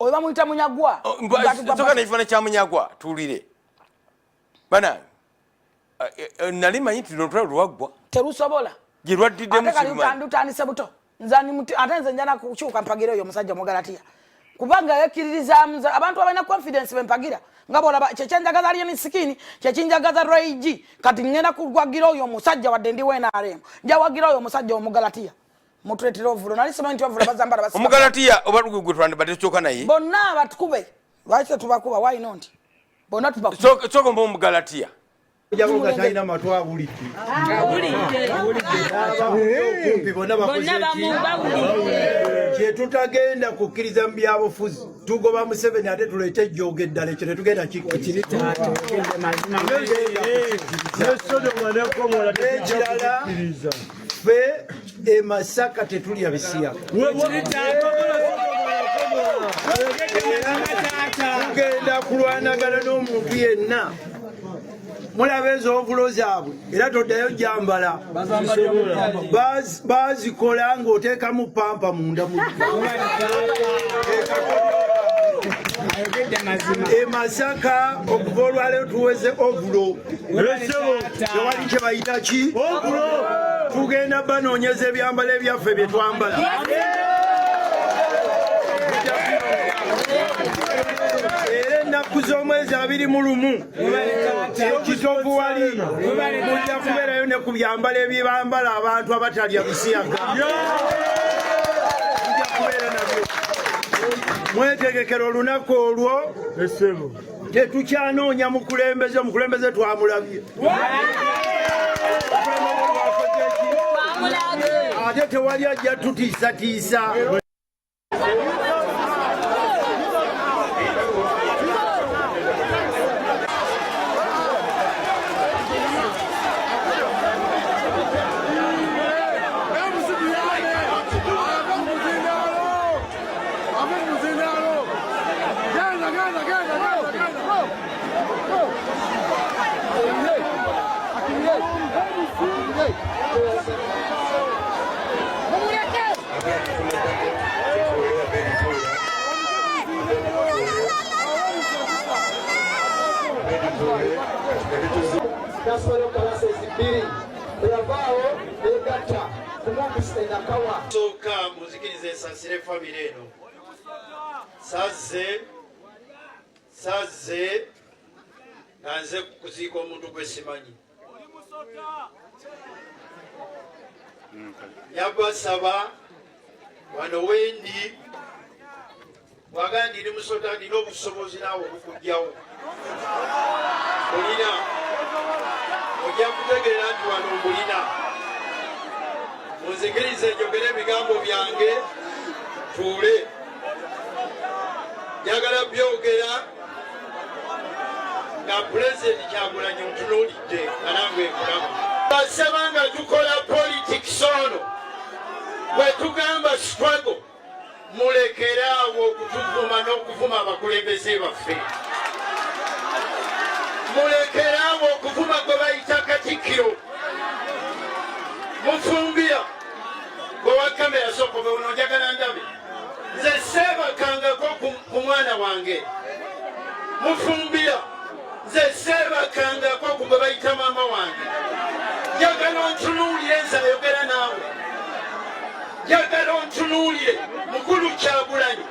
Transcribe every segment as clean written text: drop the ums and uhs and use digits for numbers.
Oyo bamuyita Munyagwa. Soka n'ekifaananyi kya Munyagwa tuwulire. Banange, nali manyi nti lutalo lwaggwa. Terusobola. Gye lwaddiddemu. Ate kali lutandise buto. Ate nze njana kukyuka mpagira oyo omusajja Omugalatiya. Kubanga yekkiririzaamu abantu abalina confidence bempagira. Nga bw'olaba kyekyenjagaza Alien Skin, kyekinjagaza Ray G. Kati ngenda kugwagira oyo omusajja wadde ndi NRM. Njawagira oyo omusajja Omugalatiya. Mutuleetera ovulo. Nali simanyi nti ovulo bazambala basika. Omugalatiya oba gwe twandibadde tukyoka naye. Bonna abatukube. Lwaki tetubakuba? Why not? Bonna tubakuba. Sooka mba Omugalatiya. Ojjako nga talina matu awulidde. Kumpi bonna bakoze ki? Kye tutagenda kukkiriza mu byabufuzi, tugoba Museveni ate tuleete ejjoogo eddala, ekyo tetugenda kikkiriza. N'ekirala, ffe e Masaka tetulya bisiyaga. Tugenda kulwanagana n'omuntu yenna. Mulaba ezo ovulo zaabwe era toddayo jambala, bazikola ng'oteekamu pampa munda. E Masaka okuva olwaleero tuweze ovulo, tewali kye bayita ki, tugenda banoonyeza ebyambalo ebyaffe bye twambala. Era ennaku z'omwezi 21 ekitovu wali mujja kubeerayo ne ku byambalo ebibambala abantu abatalya bisiyaga, mujja kubeera nabyo. Mwetegekera olunaku olwo. Tetukyanoonya mukulembeze, omukulembeze twamulabye, ate tewali ajja tutiisatiisa. Nasomerayo classes bbiri, bweyavaawo negatta ku Mubis enakawa. Sooka munzikirize nsasire famire eno. Sazze sazze nga nze kuziika omuntu gwe simanyi. Yabasaba wano wendi bwaga ndiri musota, ndina obusobozi naawe obukugjawo olina, ojja kutegeera nti wano mbulina. Munzikirize njogere ebigambo byange tuule. Njagala byogera nga Pulezidenti Kyagulanyi ntunuulidde nga nange nkulaba. Basaba nga tukola politics ono bwe tugamba struggle, mulekere awo okutuvuma n'okuvuma abakulembeze baffe. Mulekere awo okuvuma gwe bayita Katikkiro. Mufumbira gwe wa kamera, sooka ono njagala ndabe. Nze seebakangako ku mwana wange. Mufumbira, nze seebakangako ku gwe bayita maama wange. Njagala ontunuulire, nze ayogera naawe, njagala ontunuulire. Mukulu Kyagulanyi,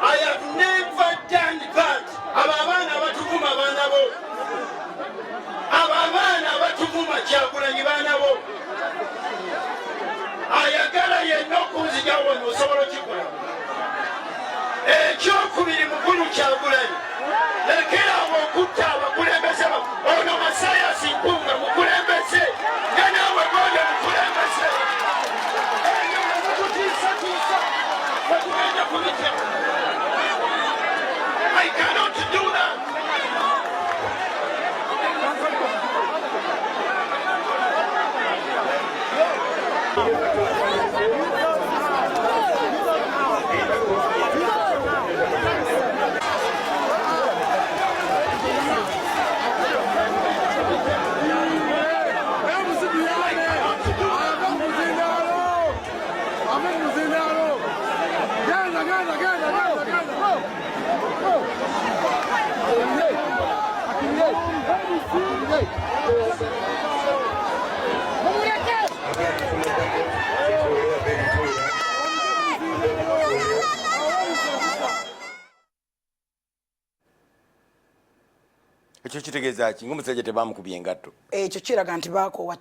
I have never done that. Abo abaana abatuvuma baana bo, abo abaana abatuvuma Kyagulanyi baana bo. Ayagala yenna okunzija wano osobola okikola. Ekyokubiri, mukulu Kyagulanyi, lekerawo okutta abakulembeze. Ono Mathias Mpuuga mukulembeze nga naawe gonde mukulembeze. Ebyo nemututiisatiisa tetugenda kubitya. I cannot do that. Ekyo kitegeeza ki ngaomusajja tebamukubye engatto? Ekyo kiraga nti bakoowa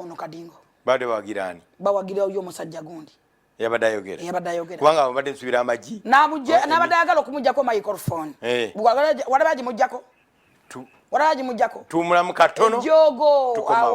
ono Kadingo. Badde bawagira ani? Bawagira oyo omusajja gundi. Eyabadde ayogera. Eyabadde ayogera. Kubanga abadde nsubira amagi. N'abadde ayagala okumugjako microphone. Walaba agimuggyako, walaba agimuggyako. Tuwumulamu katono. Ejoogo. Tukomawo.